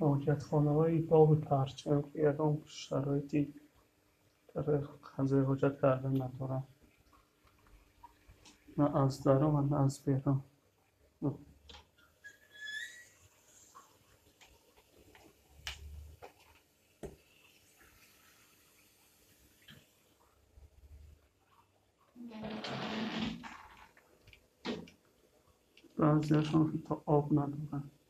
Ҳоҷатхонаҳои боғи Парчам, ки ягон шароити барои қазои ҳоҷат кардан надоранд, на аз дарун ва на аз берун. Баъзеашон ҳатто об надоранд.